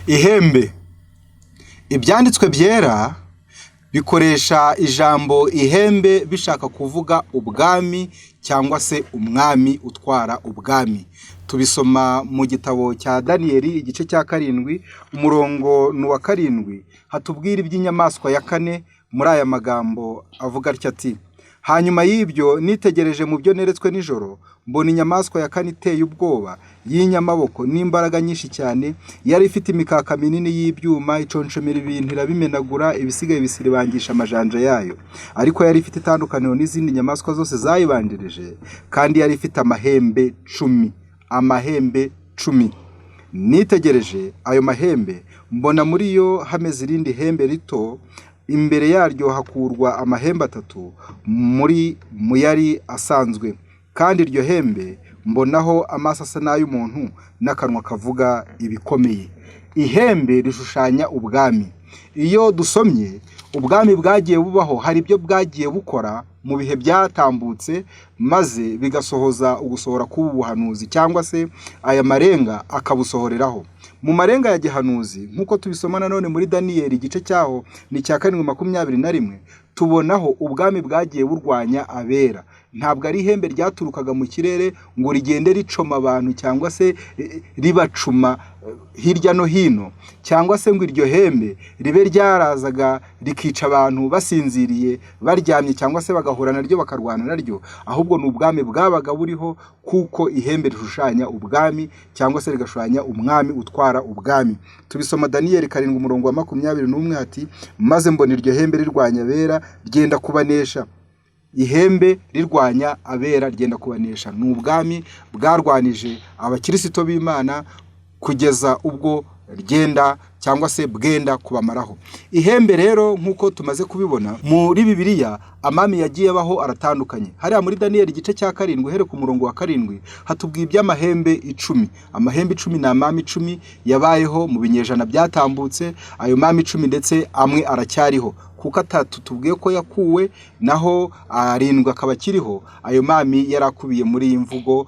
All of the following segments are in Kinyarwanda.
Ihembe. Ibyanditswe byera bikoresha ijambo ihembe bishaka kuvuga ubwami cyangwa se umwami utwara ubwami. Tubisoma mu gitabo cya Daniyeli igice cya 7, umurongo ni uwa 7, hatubwira iby'inyamaswa ya kane muri aya magambo avuga atya ati: "Hanyuma y'ibyo nitegereje mu byo neretswe nijoro, mbona inyamaswa ya kane iteye ubwoba y'inyamaboko n'imbaraga nyinshi cyane, yari ifite imikaka minini y'ibyuma, iconshomera ibintu irabimenagura, ibisigaye bisiribangisha amajanja yayo. Ariko yari ifite itandukaniro n'izindi nyamaswa zose zayibanjirije, kandi yari ifite amahembe 10, amahembe 10. Nitegereje ayo mahembe, mbona muri yo hameze irindi hembe rito, imbere yaryo hakurwa amahembe 3 muri mu yari asanzwe, kandi iryo hembe mbonaho amaso asa n'ay'umuntu n'akanwa kavuga ibikomeye." Ihembe rishushanya ubwami. Iyo dusomye ubwami bwagiye bubaho, hari ibyo bwagiye bukora mu bihe byatambutse, maze bigasohoza ugusohora k'ubu buhanuzi cyangwa se aya marenga akabusohoreraho. Mu marenga ya gihanuzi, nk'uko tubisoma nanone muri Daniyeli igice cyaho ni icya 7 21, tubonaho ubwami bwagiye burwanya abera. Ntabwo ari ihembe ryaturukaga mu kirere ngo rigende ricoma abantu cyangwa se ribacuma hirya no hino, cyangwa se ngo iryo hembe ribe ryarazaga rikica abantu basinziriye, baryamye, cyangwa se bagahura naryo bakarwana naryo, ahubwo ni ubwami bwabaga buriho, kuko ihembe rishushanya ubwami cyangwa se rigashushanya umwami utwara ubwami. Tubisoma Daniyeli 7 umurongo wa 21 ati: "Maze mbona iryo hembe rirwanya abera, ryenda kubanesha." Ihembe rirwanya abera ryenda kubanesha, ni ubwami bwarwanije abakirisito b'Imana kugeza ubwo ryenda cyangwa se bwenda kubamaraho. Ihembe rero, nk'uko tumaze kubibona muri Bibiliya, amami yagiye abaho aratandukanye. Hariya muri Daniyeli igice cya 7 uhereye ku murongo wa 7 hatubwiye iby'amahembe 10. Amahembe 10 ni amami 10 yabayeho mu binyejana byatambutse. Ayo mami 10 ndetse amwe aracyariho, kuko 3 tubwiye ko yakuwe, naho 7 akaba akiriho. Ayo mami yari akubiye muri iyi mvugo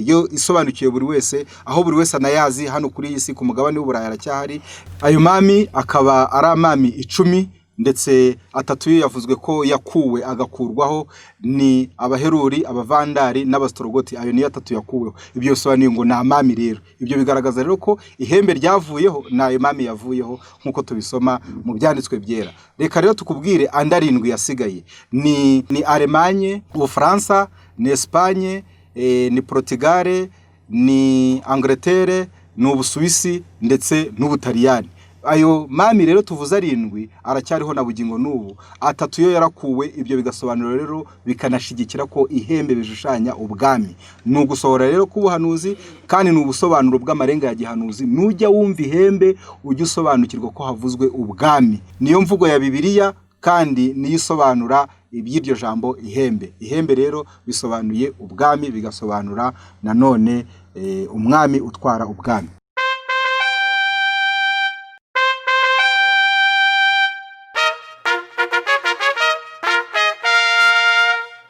yo isobanukiwe buri wese, aho buri wese anayazi hano kuri iyi si, ku mugabane w'Uburayi aracyahari. Ayo mami akaba ari amami 10, ndetse 3 yo yavuzwe ko yakuwe agakurwaho, ni Abaheruri, Abavandari n'Abasitorogoti. Ayo niyo 3 yakuweho. Ibyo bisobanuye ngo ni amami rero. Ibyo bigaragaza rero ko ihembe ryavuyeho ni ayo mami yavuyeho, nk'uko tubisoma mu byanditswe byera. Reka rero tukubwire andi 7 yasigaye: ni Alemanye, Ubufaransa, ni Esipanye, ni Portugal, ni Angleterre, ni Ubusuwisi ndetse n'Ubutaliyani. Ayo mami rero tuvuze 7 aracyariho na bugingo n'ubu, 3 yo yarakuwe. Ibyo bigasobanura rero bikanashyigikira ko ihembe bishushanya ubwami. Ni ugusohora rero k'ubuhanuzi, kandi ni ubusobanuro bw'amarenga ya gihanuzi. Nujya wumva ihembe ujye usobanukirwa ko havuzwe ubwami. Niyo mvugo ya Bibiliya kandi niyo isobanura iby'iryo jambo ihembe. Ihembe rero bisobanuye ubwami, bigasobanura nanone umwami utwara ubwami.